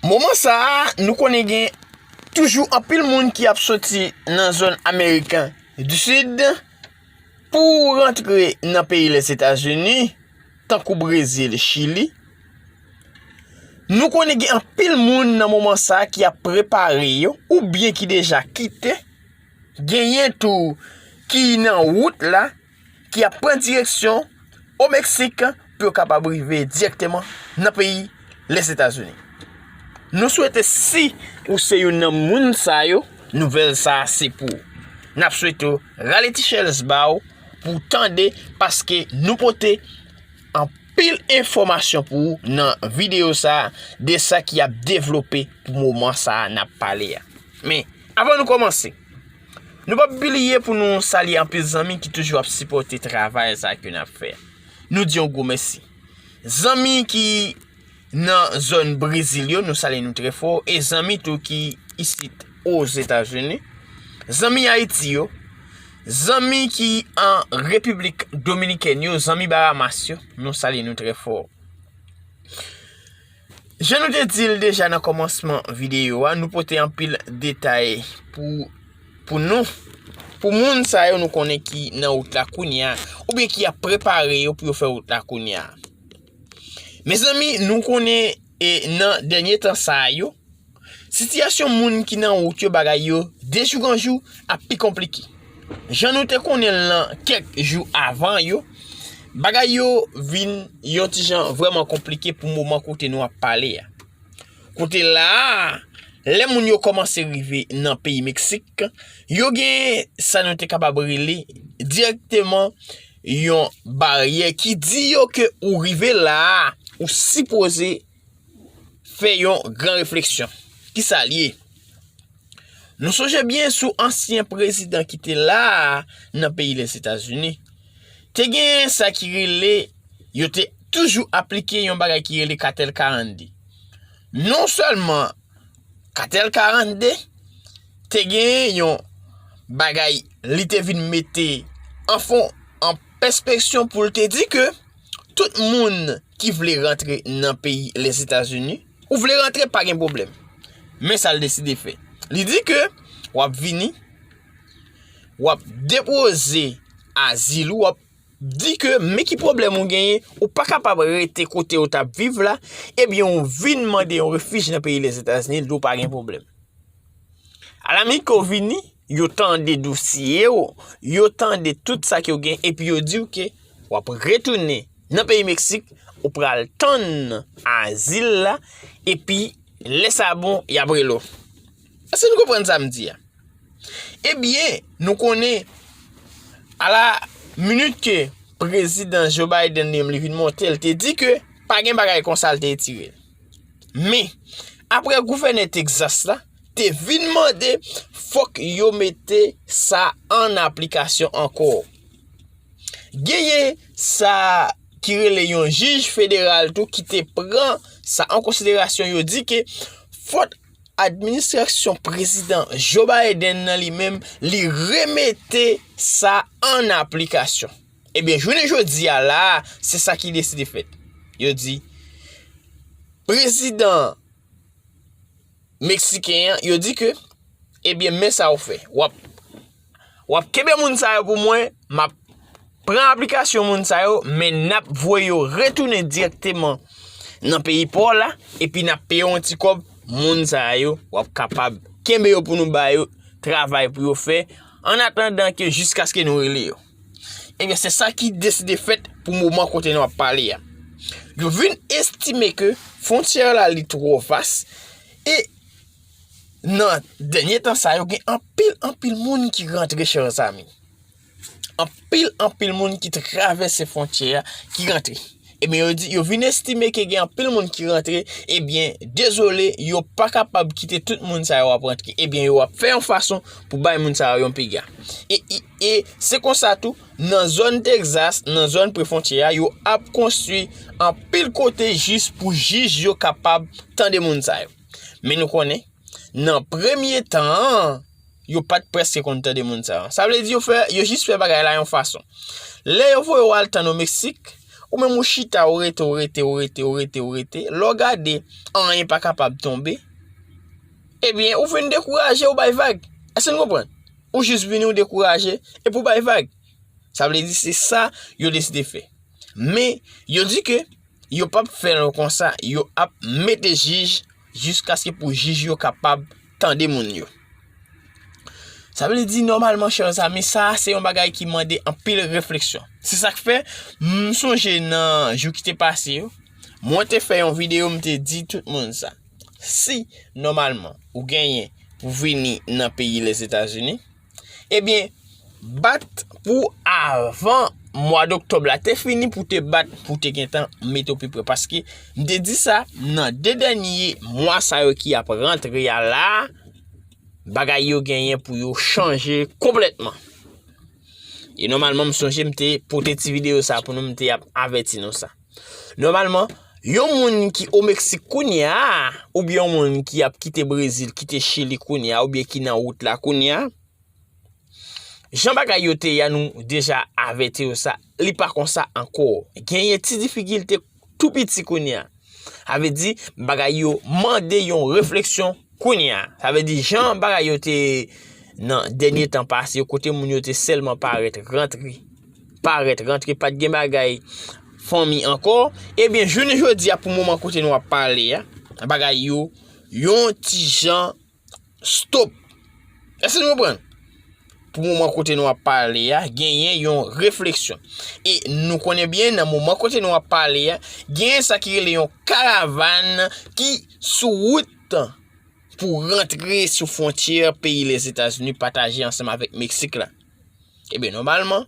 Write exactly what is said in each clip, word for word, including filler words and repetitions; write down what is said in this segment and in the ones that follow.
Moman sa a, nou konnen gen toujou anpil moun ki ap soti nan zòn Amerik di Sid pou rantre nan peyi Lèzetazini, tankou Brezil, Chili. Nou konnen gen anpil moun nan moman sa a ki ap prepare yo, oubyen ki deja kite. Genyen tou ki nan wout la, ki ap pran direksyon o Meksik pou yo kapab rive dirèkteman nan peyi Lèzetazini. Nou swete si ou se youn nan moun sa yo, nouvèl sa a se pou ou. N ap swete w rale ti chèz ba w pou w tande, paske nou pote anpil enfòmasyon pou ou nan videyo sa a, de sa ki ap devlope pou moman sa a n ap pale a. Men, avan nou kòmanse, nou p ap bliye pou nou salye anpil zanmi ki toujou ap sipòte travay sa a ke n ap fè. Nou di yon gwo mèsi. Zanmi ki nan zòn Brezil yo, nou salye nou trè fò. E zanmi tou ki isit Ozetazini. Zanmi Ayiti yo. Zanmi ki an Repiblik Dominikèn yo, zanmi Bahamas yo, nou salye nou trè fò. Jan nou te di l deja nan kòmansman videyo a, nou pote anpil detay pou, pou nou, pou moun sa yo nou konnen ki nan wout la kounye a, oubyen ki ap prepare yo pou yo fè wout la kounye a. Mezanmi, nou konnen, e, nan dènye tan sa yo, sitiyasyon moun ki nan wout yo, bagay yo, de jour en jour, ap pi konplike. Jan nou te konnen l nan kèk jou avan yo, bagay yo vin yon ti jan vrèman konplike pou moman kote nou ap pale a. Kote la a, lè moun yo kòmanse rive nan peyi Meksik, yo gen sa nou te kapab rele dirèkteman yon baryè ki di yo ke ou rive la a, ou sipoze fè yon gran refleksyon. Kisa l ye? Nou sonje byen sou ansyen prezidan ki te la a nan peyi Lèzetazini. Te gen sa ki rele, yo te toujou aplike yon bagay ki rele katèl karannde. Non sèlman katèl karannde te gen yon bagay li te vin mete an fon, an pèspeksyon pou l te di ke tout moun ki vle rantre nan peyi Lèzetazini, ou vle rantre, pa gen pwoblèm. Men sa l deside fè. Li di ke w ap vini, w ap depoze azil ou, w ap di ke men ki pwoblèm ou genyen, ou pa kapab rete kote ou t ap viv la, ebyen ou vin mande yon refij nan peyi Lèzetazini, l di w pa gen pwoblèm. Alamik ke w vini, yo tande dosye w, yo tande tout sa ke w gen, epi yo di w ke w ap retounen nan peyi Meksik, ou pral tann azil la, epi lè sa bon, y ap rele w. Èske nou konprann sa m di a? Ebyen, nou konnen, a la minit ke prezidan Joe Biden li menm li vin monte, l te di ke pa gen bagay konsa, l te retire l. Men, apre gouvènè Texas la te vin mande fòk yo mete sa an aplikasyon ankò. Genyen sa ki rele yon jij federal tou ki te pran sa an konsiderasyon, yo di ke fòt administrasyon prezidan Joe Biden nan li menm, li remete sa an aplikasyon. Ebyen, jounen jodi a la a, se sa ki deside fèt. Yo di, prezidan meksiken an, yo di ke, ebyen, men sa w fè. W ap, w ap kenbe moun sa yo pou mwen, m ap pran aplikasyon moun sa yo, men n ap voye yo retounen dirèkteman nan peyi pa w la, epi n ap peye w yon ti kòb, moun sa yo, w ap kapab kenbe yo pou nou ba yo travay pou yo fè, an atandan ke jiskaske nou rele yo. Ebyen, se sa ki deside fèt pou moman kote nou ap pale a. Yo vin estime ke fwontyè la li twò vas, e nan dènye tan sa yo gen anpil, anpil moun ki rantre, chè zanmi. Anpil, anpil moun ki travèse fwontyè a, ki rantre. Ebyen, yo di, yo vin estime ke gen anpil moun ki rantre, ebyen, dezole, yo pa kapab kite tout moun sa yo ap rantre. Ebyen, yo ap fè yon fason pou bay moun sa yo yon piga. E, e, e se konsa tou, nan zòn Texas, nan zòn pre fwontyè a, yo ap konstwi anpil kote jis pou jij yo kapab tande moun sa yo. Men nou konnen, nan premye tan an, yo pa t prèske konn tande moun sa yo. Sa vle di yo fè, yo jis fè bagay la yon fason. Lè yo voye w al tann o Meksik, Ou menm ou chita, ou rete, ou rete, ou rete, ou rete, ou rete. Lè w gade, anyen pa kapab tonbe. Ebyen, ou vin dekouraje, ou bay vag. Èske n konprann? Ou jis vini, ou dekouraje, epi ou bay vag. Sa vle di se sa yo deside fè. Men, yo di ke yo p ap fè l konsa, yo ap mete jij jiskaske pou jij yo kapab tande moun yo. Sa vle di, nòmalman, chè zanmi, sa a se yon bagay ki mande anpil refleksyon. Se sa k fè, m sonje nan jou ki te pase yo, mwen te fè yon videyo, m te di tout moun sa. Si, nòmalman, ou genyen pou vini nan peyi Lèzetazini, ebyen, bat pou avan mwa doktòb la te fini, pou te bat, pou te gentan mete w pi pre. Paske, m te di sa, nan de dènye mwa sa yo ki ap rantre a la, bagay yo genyen pou yo chanje konplètman. E nòmalman, m sonje m te pote ti videyo sa pou nou, m te ap avèti nou sa. Nòmalman, yon moun ki o Meksik kounye a, oubyen yon moun ki ap kite Brezil, kite Chili kounye a, oubyen ki nan wout la kounye a, jan bagay yo te ye a, nou deja avèti yo sa, li pa konsa ankò. Genyen ti difikilte tou piti kounye a. Sa vle di, bagay yo mande yon refleksyon kounye a. Sa vle di, jan bagay yo te nan dènye tan pase yo, kote moun yo te sèlman parèt, rantre, parèt, rantre, pa t gen bagay fanmi ankò. Ebyen, jounen jodi a, pou moman kote nou ap pale a, bagay yo, yon ti jan stop. Èske nou konprann? Pou moman kote nou ap pale a, genyen yon refleksyon. E nou konnen byen, nan moman kote nou ap pale a, genyen sa ki rele yon karavàn ki sou wout pou rantre sou fwontyè peyi Lèzetazini pataje ansanm avèk Meksik la. Ebyen, nòmalman,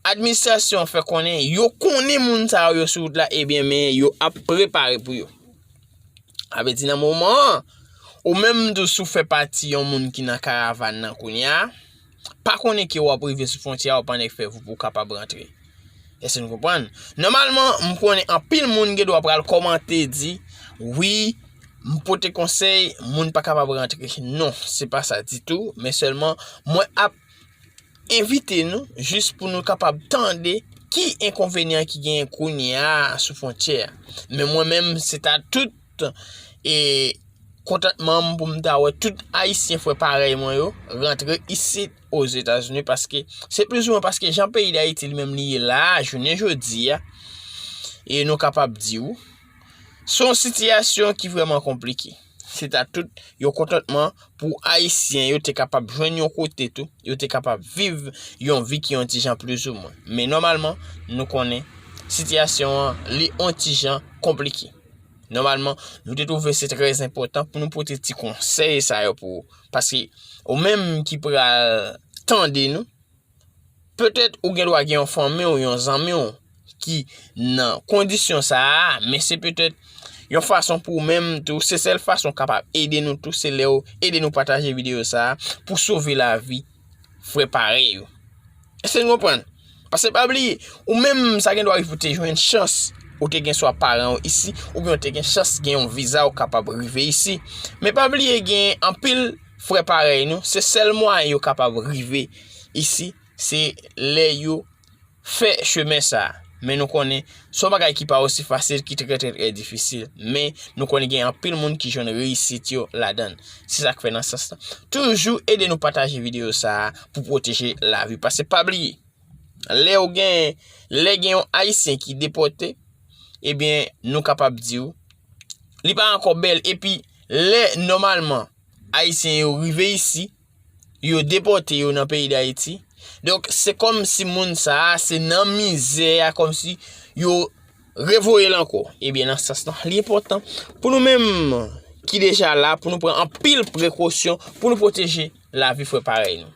administrasyon an fè konnen yo konnen moun sa yo, yo sou wout la, ebyen, men yo ap prepare pou yo. Sa vle di nan moman an, ou menm tou, si w fè pati yon moun ki nan karavàn nan kounye a, pa konnen ke w ap rive sou fwontyè a, w pa nèk fè voup ou kapab rantre. Èske nou konprann? Nòmalman, m konnen anpil moun gen dwa pral kòmante di, wi, m pote konsèy, moun pa kapab rantre. Non, se pa sa ditou, men sèlman mwen ap envite nou jis pou nou kapab tande ki enkonvenyan ki genyen kounye a sou fwontyè a. Men mwen menm, se ta tout, e, kontantman m pou m ta wè tout Ayisyen frè parèy mwen yo rantre isit Ozetazini, paske se plizoumwen paske jan peyi Dayiti li menm li ye la a, jounen jodi a, e nou kapab di w, se yon sitiyasyon ki vrèman konplike. Se ta tout yon kontantman pou Ayisyen yo te kapab jwenn yon kote tou, yo te kapab viv yon vi ki yon ti jan plizoumwen. Men nòmalman, nou konnen sitiyasyon an, li yon ti jan konplike. Nòmalman, nou te twouve se trè enpòtan pou nou pote ti konsèy sa yo pou ou. Paske ou menm ki pral tande nou, petèt ou gen dwa gen yon fanmi w, yon zanmi w ki nan kondisyon sa a, men se petèt yon fason pou ou menm tou, se sèl fason w kapab ede nou tou, se lè w ede nou pataje videyo sa a pou sove lavi frè parèy ou. Èske nou konprann? Paske pa bliye, ou menm sa gen dwa rive ou te jwenn chans, ou te gen swa paran w isi, oubyen ou te gen chans gen yon viza ou kapab rive isi. Men pa bliye gen anpil frè parèy nou, se sèl mwayen yo kapab rive isi, se lè yo fè chemen sa a. Men nou konnen, se yon bagay ki pa osi fasil, ki trè, trè, trè difisil. Men nou konnen gen anpil moun ki jwenn reyisit yo ladan l. Se sa k fè nan sans lan, toujou ede nou pataje videyo sa a pou pwoteje lavi. Paske pa bliye, lè w gen, lè gen yon Ayisyen ki depòte, ebyen, nou kapab di w, li pa ankò bèl. Epi, lè nòmalman Ayisyen yo rive isi, yo depòte yo nan peyi Dayiti. Donk, se kòmsi moun sa a, se nan mizè a, kòmsi yo revoye l ankò. Ebyen, nan sans lan, li enpòtan pou nou menm ki deja la, pou nou pran anpil prekosyon, pou nou pwoteje lavi frè parèy nou.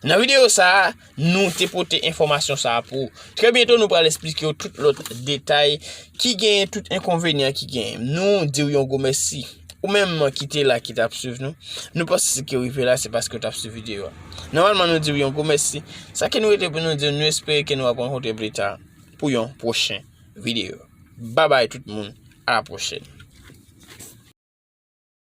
Nan videyo sa a, nou te pote enfòmasyon sa a pou ou. Trè byento, nou pral eksplike w tout lòt detay ki genyen, tout enkonvenyan ki genyen. Nou di w yon gwo mèsi. Ou menm ki te la, ki t ap swiv nou, nou panse si ke w rive la, se paske w t ap swiv videyo a. Nòmalman, nou di w yon gwo mèsi. Sa ke nou rete pou nou di w, nou espere ke nou ap rankontre pli ta pou yon pwochen videyo. Babay tout moun, a la pwochèn.